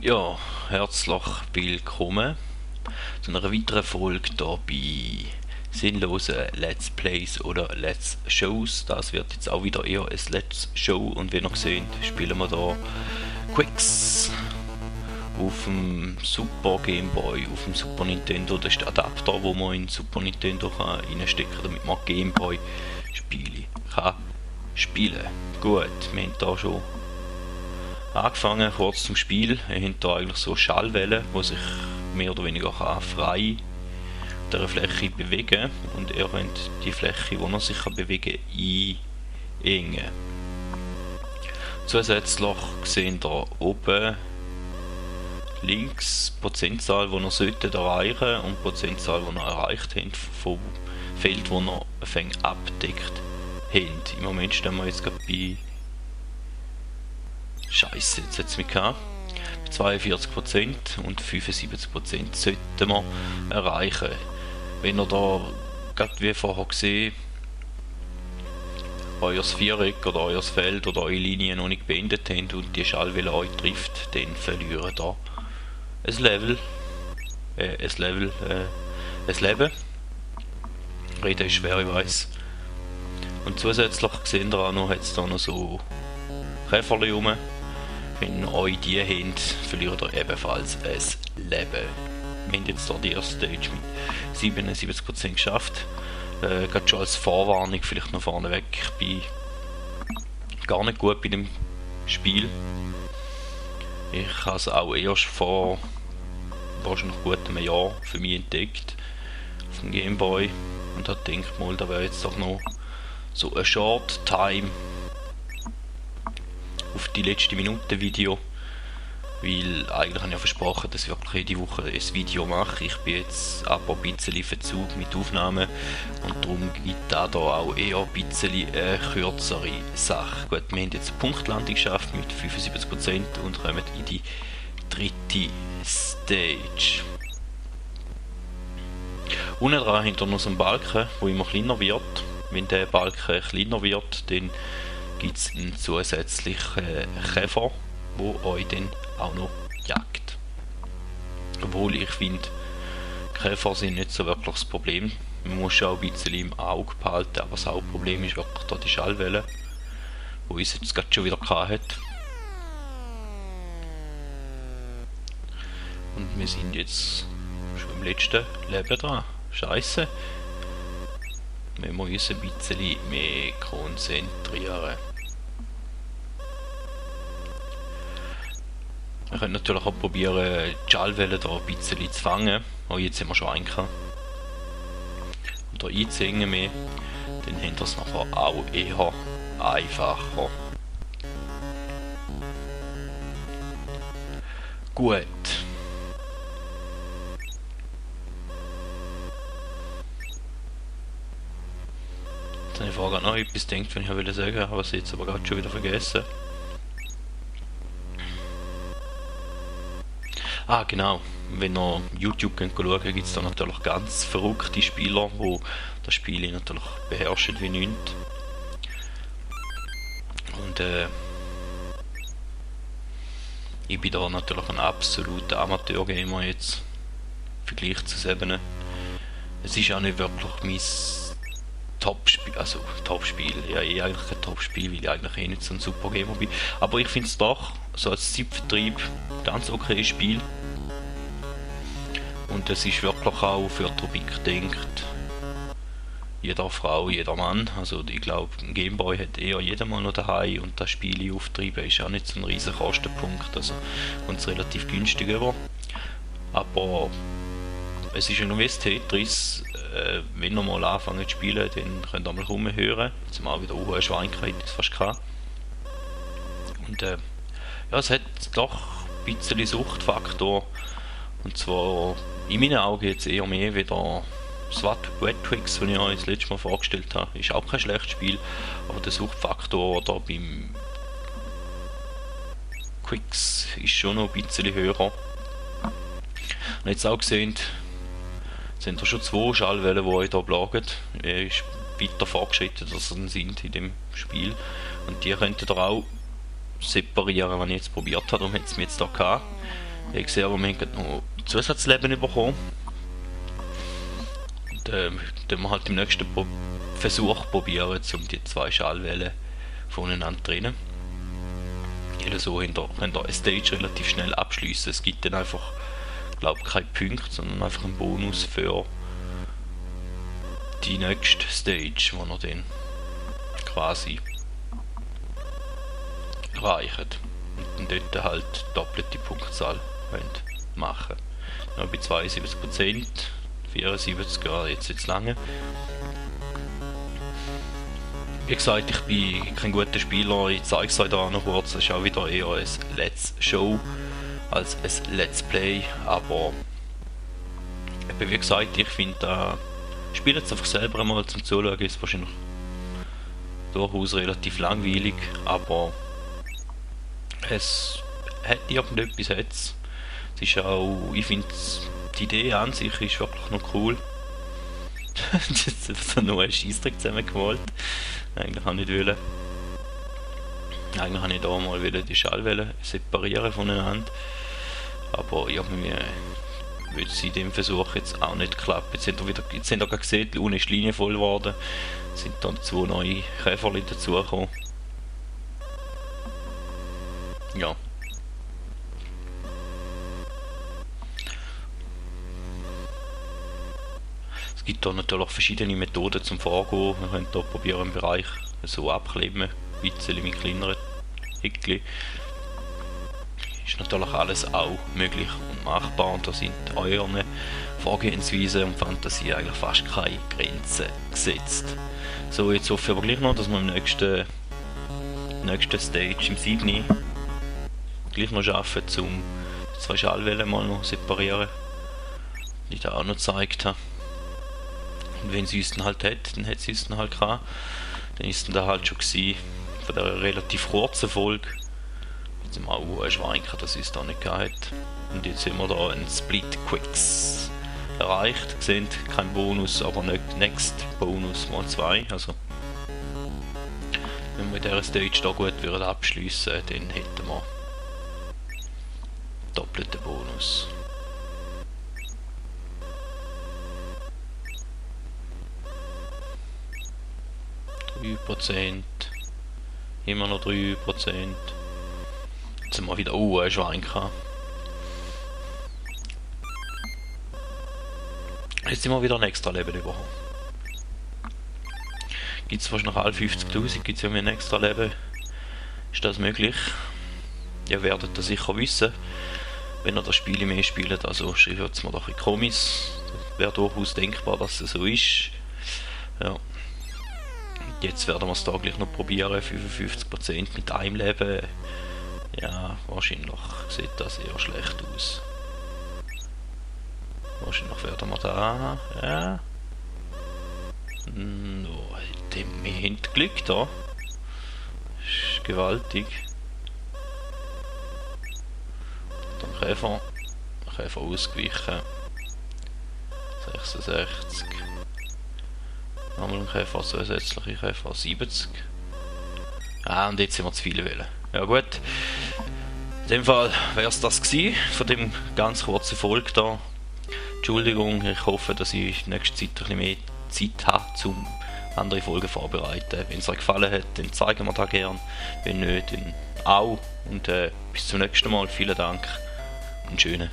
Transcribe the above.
Ja, herzlich willkommen zu einer weiteren Folge hier bei sinnlosen Let's Plays oder Let's Shows. Das wird jetzt auch wieder eher ein Let's Show und wie ihr seht, spielen wir hier Quicks auf dem Super Game Boy, auf dem Super Nintendo. Das ist der Adapter, wo man in Super Nintendo reinstecken kann, damit man Game Boy Spiele kann spielen. Gut, wir haben hier schon angefangen, kurz zum Spiel. Wir haben hier eigentlich so Schallwellen, die sich mehr oder weniger frei auf dieser Fläche bewegen und ihr könnt die Fläche, die er sich bewegen kann, einengen. Zusätzlich seht ihr oben links die Prozentzahl, die ihr solltet erreichen und die Prozentzahl, die ihr erreicht habt vom Feld, das ihr abdeckt habt. Im Moment stehen wir jetzt gerade bei Scheiße, jetzt hat es mich gehabt. 42% und 75% sollten wir erreichen. Wenn ihr da, gerade wie vorher gesehen, euer Viereck oder euer Feld oder eure Linie noch nicht beendet habt und die Schallwelle euch trifft, dann verliert ihr ein Level. Ein Leben. Reden ist schwer, ich weiss. Und zusätzlich gesehen ihr auch noch, hat es da noch so Käferli rum. Wenn ihr euch die habt, verliert ihr ebenfalls ein Leben. Wir haben jetzt hier die erste Stage mit 77% geschafft. Gerade schon als Vorwarnung vielleicht noch vorneweg. Ich bin gar nicht gut bei dem Spiel. Ich habe es auch erst vor wahrscheinlich gut einem Jahr für mich entdeckt. Auf dem Game Boy. Und da denke ich mal, da wäre jetzt doch noch so ein Short Time auf die letzte Minute Video, weil eigentlich habe ich ja versprochen, dass ich wirklich jede Woche ein Video mache. Ich bin jetzt aber ein bisschen Verzug mit Aufnahmen und darum gibt da auch eher ein bisschen eine kürzere Sache. Gut, wir haben jetzt eine Punktlandung geschafft mit 75% und kommen in die dritte Stage. Unten dran haben wir noch so einen Balken, der immer kleiner wird. Wenn der Balken kleiner wird, dann gibt es einen zusätzlichen Käfer, der euch dann auch noch jagt. Obwohl ich finde, Käfer sind nicht so wirklich das Problem. Man muss auch ein bisschen im Auge behalten, aber das Hauptproblem ist wirklich da die Schallwelle, die uns jetzt gerade schon wieder gehabt hat. Und wir sind jetzt schon im letzten Leben dran. Scheiße. Wir müssen uns ein bisschen mehr konzentrieren. Wir können natürlich auch probieren, die Schallwelle hier ein bisschen zu fangen. Oh, jetzt haben wir schon einen gehabt. Und hier einzuhängen mehr, dann haben wir es nachher auch eher einfacher. Gut. Jetzt habe ich vorher noch etwas gedacht, wenn ich sagen wollte, aber es jetzt aber gerade schon wieder vergessen. Ah genau, wenn ihr YouTube schaut, gibt es da natürlich ganz verrückte Spieler, die das Spiel natürlich beherrschen wie nichts. Und ich bin da natürlich ein absoluter Amateur-Gamer jetzt, im Vergleich zu Sebene. Es ist auch nicht wirklich mein Top-Spiel, also Top-Spiel, ja eigentlich kein Top-Spiel, weil ich eigentlich eh nicht so ein super Gamer bin. Aber ich finde es doch, so als Zeitvertrieb, ganz okay Spiel. Und es ist wirklich auch für die Rubrik gedacht. Jeder Frau, jeder Mann. Also ich glaube, ein Gameboy hat eher jeder mal noch daheim und das Spiel auftreiben ist auch nicht so ein riesen Kostenpunkt. Also kommt es relativ günstig über. Aber es ist ja noch wie das Tetris. Wenn ihr mal anfangen zu spielen, dann könnt ihr mal rumhören. Jetzt haben wir auch wieder hohe Schweinigkeit, das fast gehabt. Und ja, es hat doch ein bisschen Suchtfaktor. Und zwar in meinen Augen jetzt eher mehr wieder das Wet Twix, das ich euch das letzte Mal vorgestellt habe. Ist auch kein schlechtes Spiel, aber der Suchtfaktor da beim Quicks ist schon noch ein bisschen höher. Und jetzt auch gesehen, sind da schon 2 Schallwellen, die euch hier plagen. Er ist weiter fortgeschritten, als sie sind in dem Spiel. Und die könnt ihr auch separieren, wenn ich jetzt probiert habe. Darum hat es mir jetzt da gehabt. Ich sehe aber, wir haben gerade noch Zusatzleben bekommen. Und dann wir halt im nächsten Versuch probieren, um die 2 Schallwellen voneinander zu trennen. So könnt ihr eine Stage relativ schnell abschließen. Es gibt dann einfach, glaube ich, keine Punkte, sondern einfach einen Bonus für die nächste Stage, wo ihr dann quasi erreicht. Und dann dort halt doppelte Punktzahl machen. Ja, bei 72%, 74 Jahre jetzt lange. Wie gesagt, ich bin kein guter Spieler, ich zeige es euch da noch kurz, es ist auch wieder eher ein Let's Show als ein Let's Play, aber wie gesagt, ich finde, spielt es einfach selber einmal zum Zuschauen, ist wahrscheinlich durchaus relativ langweilig, aber es hat irgendetwas jetzt. Es ist auch, ich finde, die Idee an sich ist wirklich noch cool. Jetzt ist so nur ein Scheissdreck zusammengemalt. Eigentlich habe ich nicht wollen. Eigentlich habe ich da mal wieder die Schallwellen separieren voneinander. Aber irgendwie wird es in dem Versuch jetzt auch nicht klappen. Jetzt haben wir gerade gesehen, unten ist die Linie voll geworden. Es sind dann 2 neue Käferchen dazugekommen. Ja. Es gibt da natürlich verschiedene Methoden zum Vorgehen. Wir können hier probieren, im Bereich so abkleben, ein bisschen mit kleineren Häkchen. Ist natürlich alles auch möglich und machbar, und da sind euren Vorgehensweisen und Fantasie eigentlich fast keine Grenzen gesetzt. So, jetzt hoffe ich aber gleich noch, dass wir im nächsten Stage, im 7. gleich noch schaffen, um die 2 Schallwellen mal noch separieren, die ich da auch noch gezeigt habe. Und wenn sie uns dann halt hat, dann hat sie uns dann halt gehabt. Dann ist dann da halt schon gewesen, von der relativ kurzen Folge. Jetzt haben wir auch schwanken, dass sie es da nicht gehabt hat. Und jetzt haben wir da einen Split Quicks erreicht. Ihr seht, kein Bonus, aber Next Bonus mal 2. Also, wenn wir in dieser Stage da gut abschliessen würden, dann hätten wir doppelten Bonus. 3%, immer noch 3%. Jetzt sind wir wieder ein Schwein gehabt. Jetzt sind wir wieder ein extra Leben bekommen. Gibt es fast noch alle 50.000, gibt es ja ein extra Leben. Ist das möglich? Ihr werdet das sicher wissen, wenn ihr das Spiel mehr spielt. Also schreibt es mir doch in die Kommis. Das wäre durchaus denkbar, dass es so ist. Ja. Jetzt werden wir es da gleich noch probieren, 55% mit einem Leben. Ja, wahrscheinlich sieht das eher schlecht aus. Wahrscheinlich werden wir da, ja. No, wir haben Glück da. Das ist gewaltig. Dann Käfer ausgewichen. 66. Nochmal ein Käfer, zusätzliche Käfer, 70. Ah, und jetzt sind wir zu viele Wellen. Ja gut. In dem Fall wäre es das gewesen, von dem ganz kurzen Folge da. Entschuldigung, ich hoffe, dass ich in nächster Zeit ein bisschen mehr Zeit habe, um andere Folgen vorbereiten. Wenn es euch gefallen hat, dann zeigen wir das gerne. Wenn nicht, dann auch. Und bis zum nächsten Mal. Vielen Dank und schönen